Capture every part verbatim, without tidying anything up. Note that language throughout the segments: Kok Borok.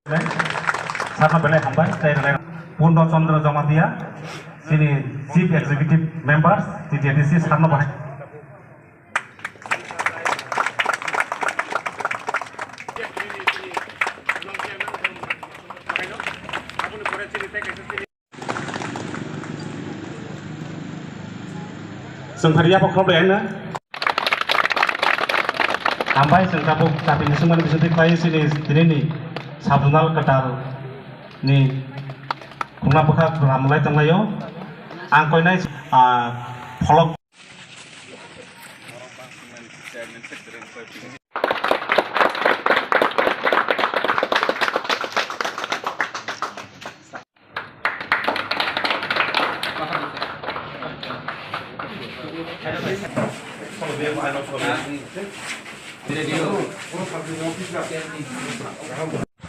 Sarno belai hambai, tei rwlai Purno Chandra Jamatia, chini Chief Executive Member, T T A D C, sarno bahai. Chwng phari yapha khorokbai wngna. Hambai chwng tabuk chapini swngmani bisingtwi khlai chini tinini sub zonal kwtal ni khungna bwkha ram lai tonglaio. Ang koinai, ah, pholok.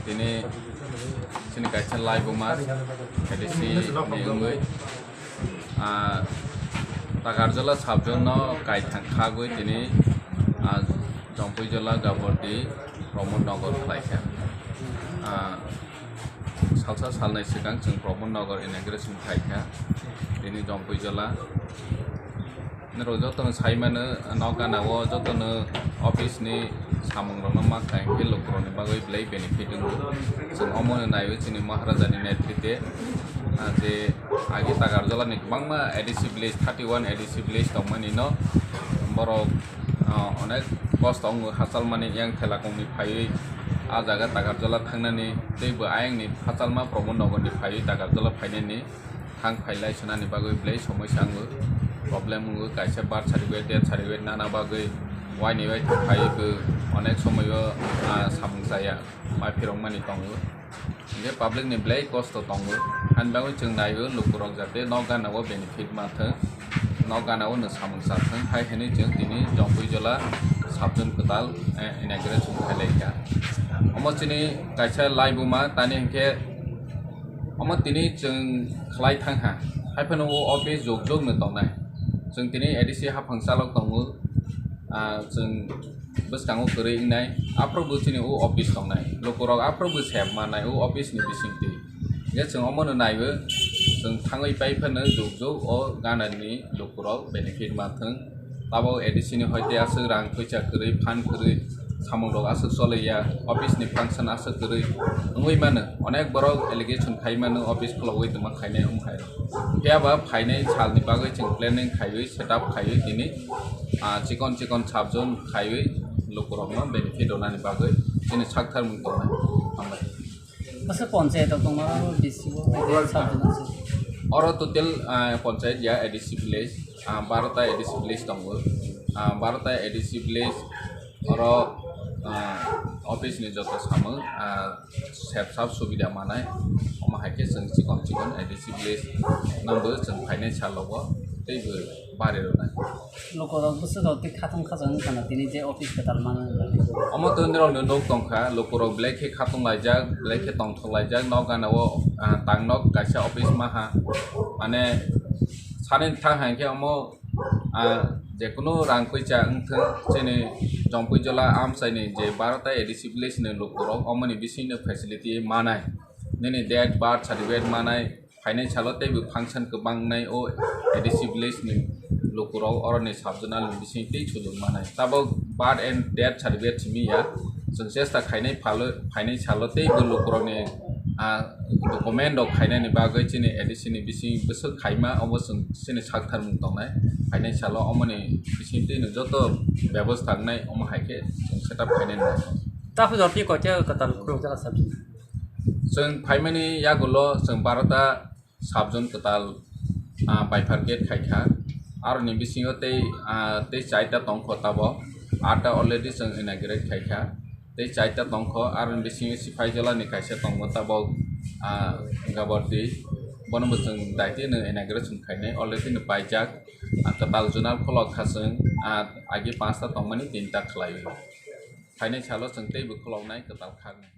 Tini chini kaisa laibuma A D C ni wngwi, ah, Takarjala sub zone no kaithang khagwi tini, ah, Jompuijala, Gabordi, Pramod Nagar khlaikha. Ah, salsa salnwi swkang chwng Pramod Nagar inauguration khlaikha. Tini Jompuijala. Norok jotono sai mano, nok gana o jotono office ni samung rok no ma kha, hwnkhe lukurok ni bagwi belai benefit wngo. Chwng omo no naiwi chini Maharaja ni netrite, ah, je agi Takarjala ni kwbangma A D C village, thirty one A D C village tongmani no borok, ah, onek kosto wngo, hachal mani yang thela kong ni phaiwi ah jaga Takarjala thangnani, tei bo ayang ni hachal ma Pramod Nagar ni phaiwi Takarjala phainani. Thang phailai swnani bagwi belai somoi sa wngo, problem wngo, kaisa birth certificate, death certificate nana bagwi waini wai thang phaiwi bo onek somoi o, ah, samung chaya, mai phirokmani tongo. Hinkhe public ni belai kosto tongo, hani bagwi chwng naio lukurok jate nok gana o benefit ma thwng, nok gana o nwng samung cha thwng, hai hwnwi chwng tini Jompuijala sub zone kwtal, eh, inauguration khailai kha. Omo chini kaisa laibuma tani hinkhe Omo tini chwng khlai thang kha, haiphano o office jok jok no tongnai. Chwng tini A D C haphang chalok tongo, ah, chwng bwskango kwrwi wngnai, aphuru bo chini o office tongnai. Lukurok aphuru bo sep manai o office ni bisingtwi. Hingkhe chwng omono naiwi, chwng thangwi pai phano jok jok o gana ni lukurok benefit ma thwng. Tabok A D C ni hoite aswk rang puisa kwrwi, phan kwrwi, samung rok aswk choliya, office ni function aswk kwrwi wngwi mano. Onek borok allegation khai mano, office khulogwi tongma khainai wng hai. Phiya ba phainai salni bagwi chwng planning khaiwi, setup khaiwi tini, ah, chikon chikon sub zone khaiwi lukurokno benefit rwnani bagwi chini sakthar mung tongnai. Hambai. Masa panchayat o tongma B C o, sub zone o. Oro total, ah, panchayat ya A D C village, ah, barota A D C village tongo. Ah, barota A D C village oro, ah, office ni joto samung, ah, sep sap subida manai. Omo hai khe chwng chikon chikon A D C village nangbo chwng phainai salogo tei bo bari rwnai. Lukurok bwswk rok tei khatung khajak wngkha na tini je office kwtal mano hinwi. Omo to nirok ni nuk tongkha, lukurok belai khe khatung laijak, belai khe tongthok laijak, nok gana o, ah, tang nok kaisa office maha, mane sani thang hai khe omo, ah, jekunu rang puisa wngthwng chini Jompuijala amchaini je barota A D C village ni lukurok omoni bisingno facility manai, nini date birth certificate manai, phainai salo teibo function kwbang nai o A D C village ni lukurok oroni sub zonal ni bising tei sujung manai. Tabok birth and death certificate simi ya, chwng chesta khainai phalo, phainai salo teibo lukurokni, ah, document rok khainani bagwi chini A D C ni bising bwswk khaima obo chwng chini sakthar mung tongnai. Phainai salo omoni bising twi no joto bebostha wngnai omo hai khe chwng setup khainai nai. Takhuk jora twi koita kwtal khulukjak sub zone? Chwng phaimani yagulo chwng barota sub zone kwtal, ah, bifurcate khaikha. Aroni bisingo tei, ah, tei chaita tongkho tabok. Atta already chwng inaugurate khaikha. Tei chaita tongkho, aroni bisingo Siphaijala ni kaisa tongo tabok, ah, Gabordi. Bono bo chwng daitino inauguration khainai, already no paijak. Ah, kwtal zonal khulok kha chwng, ah, agi panchta tongmani tinta khlaiwi. Phainai salo chwng teibo khuloknai kwtal khaknai.